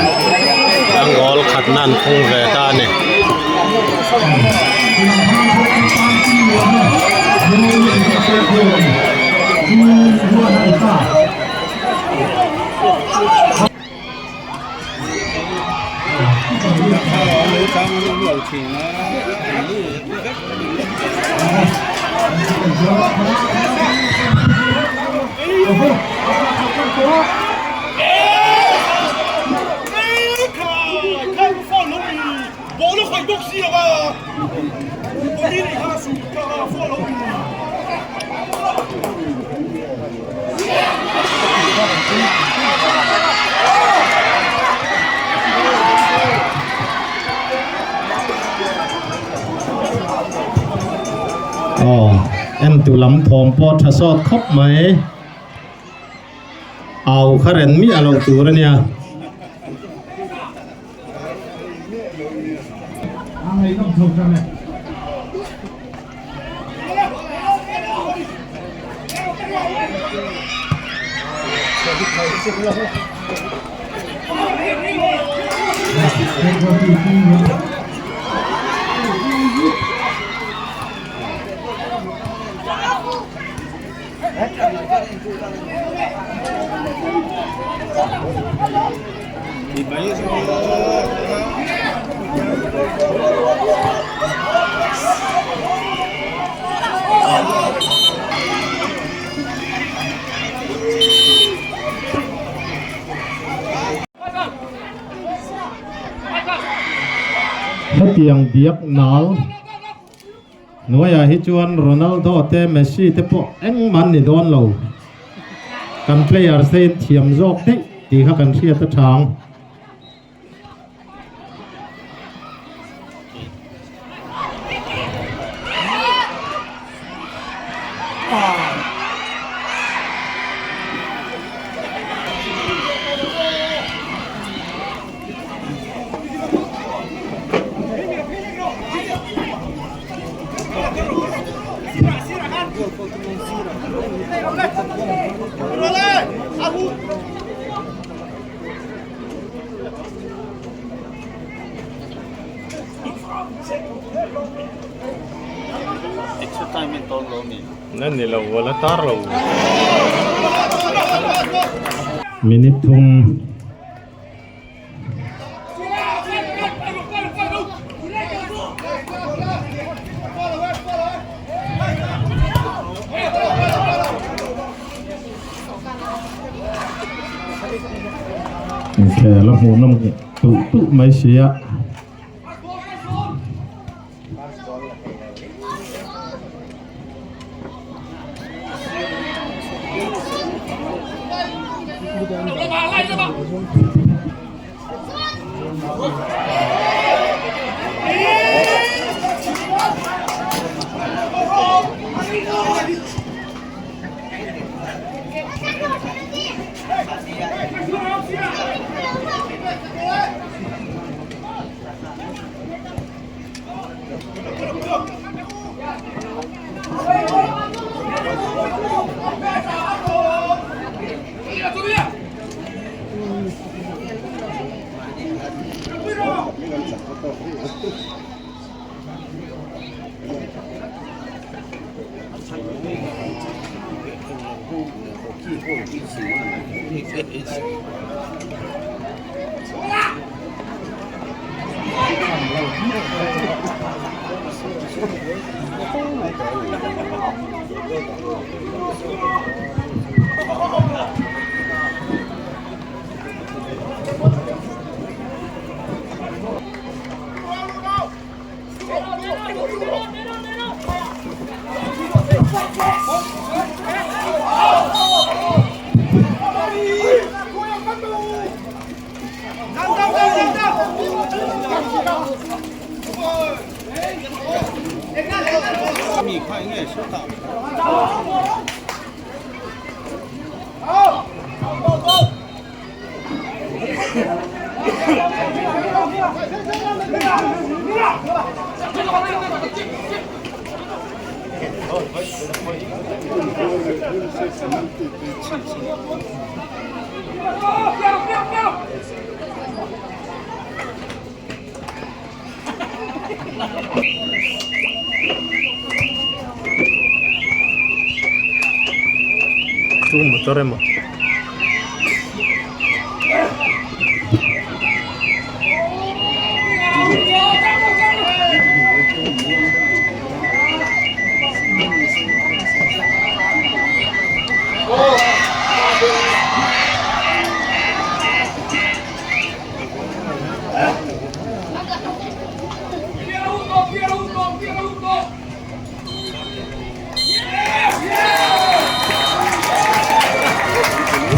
an goal khatna an khung ve ta a ni. Aw, en tu lam thawm pawh tha sawt khawp mai. Au kha ren miah loh tur a nia. Hetiang biak nal Hnuaiah hi chuan Ronaldo te Messi te pawh engmah an ni dawn lo. Kan players te in thiam zawk daih tih kha kan hriat a tha ang. Minute thum. Inkhel a hmuh nawm tuh tuh mai si a. Tu motor emaw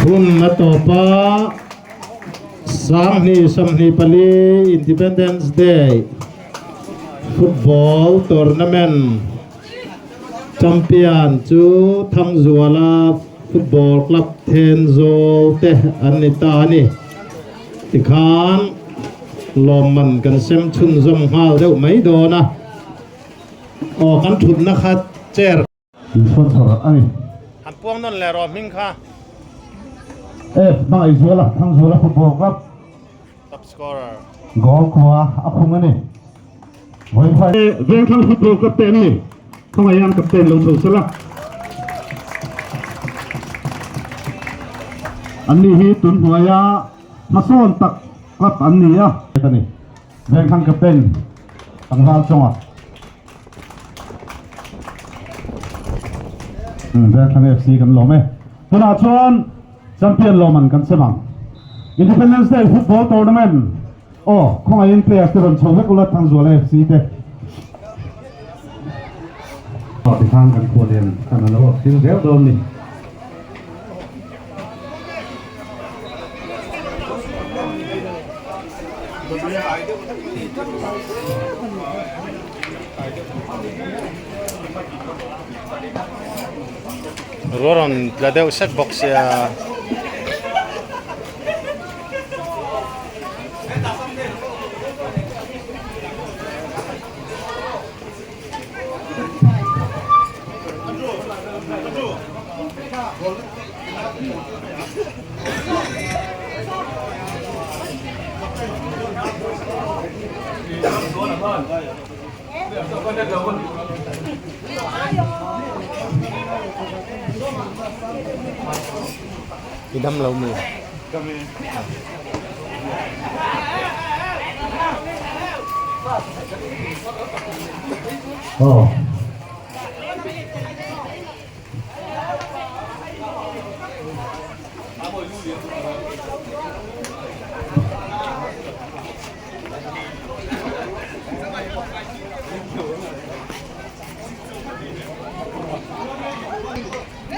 Hun a tawp a, 2024 Independence Day Football Tournament Champion chu Thangzuala. Football Club Thenzawl te an ni ta a ni. Tikhan lawmman kan sem chhunzawm nghal deuh mai dawn a. Aw kan thutna kha chair. Sponsor a ni. Han puang nawn leh rawh hming kha. F Hmangaihzuala Thangzuala Football Club. Top scorer. Goal khua a khung a ni. Vawiin Vengthlang Football Club te an ni. Khawngaihan captain lo chho sela. An ni hi tun hnuaia hmasawn tak club an ni a. A ni. Vengthlang captain Tlangval Chawnga. Vengthlang FC kan lawm e. Tunah chuan champion lawman kan sem ang. Independence Day Football Tournament aw khawngaihin players te rawn chho vek ula Thangzuala FC te. Aw tikhan kan khual hian kan alo awk thil zel dawn ni. Ruah rawn tla deuh sek bawk sia. I dam lo mi. Oh.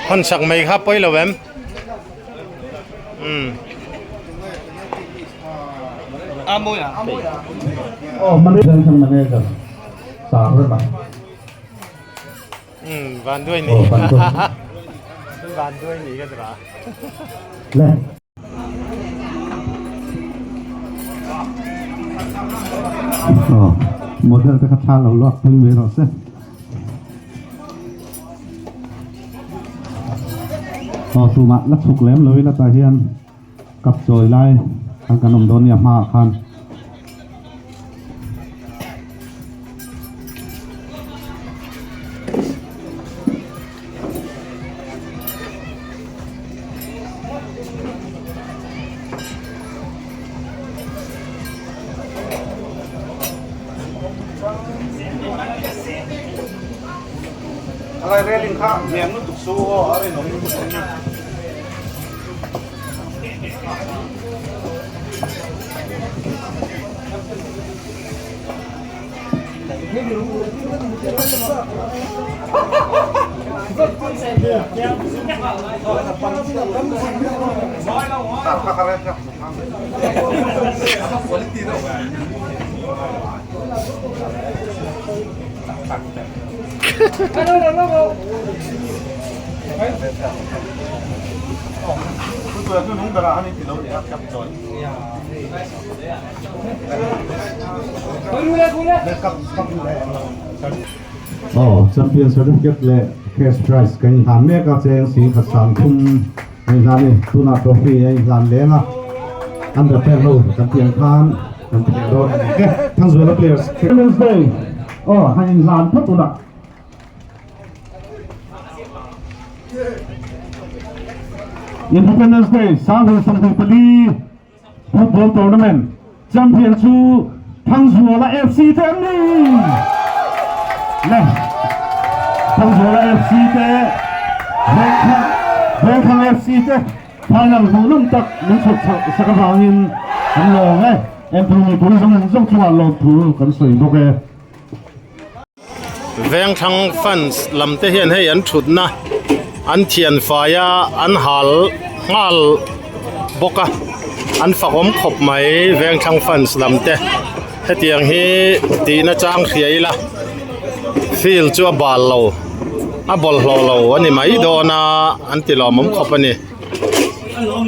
Hawn sak mai kha pawi lo em? Umm. Oh, manager. Sa rema. Umm, van duai ni. Van duai ni ka tira. Le. Oh, model te kha thla lo luak pui mai rawh se. Aw tumah la chhuk lem lo ila tah hian kap chawi lai khan kan awm dawn nia hmaah khan. Aw champion certificate leh cash prize kan inhlan mek a cheng sing khat sang thum a inhlan a ni tunah trophy a inhlan leng a under ten ho kan tih ang khan kan ti leh dawn a ni e Thangzuala players Wednesday aw han inhlan phawt ula. Independence Day 2024 Football Tournament Champion chu Thangzuala FC te an ni! Le Thangzuala FC te Vengthlang FC te final hmuhnawm tak min chhawp chhoh sak avangin kan lawm e. Entu mipui zawng zawng chungah lawmthu kan sawi bawk e. Vengthlang fans lam te hian hei an thutna an thian fai a an hal nghal bawk a an fakawm khawp mai Vengthlang fans lam te hetiang hi tihna chang hria ila field chu a bal lo. A bawlhhlawh lo a ni mai dawn a an ti lawmawm khawp a ni. Hello.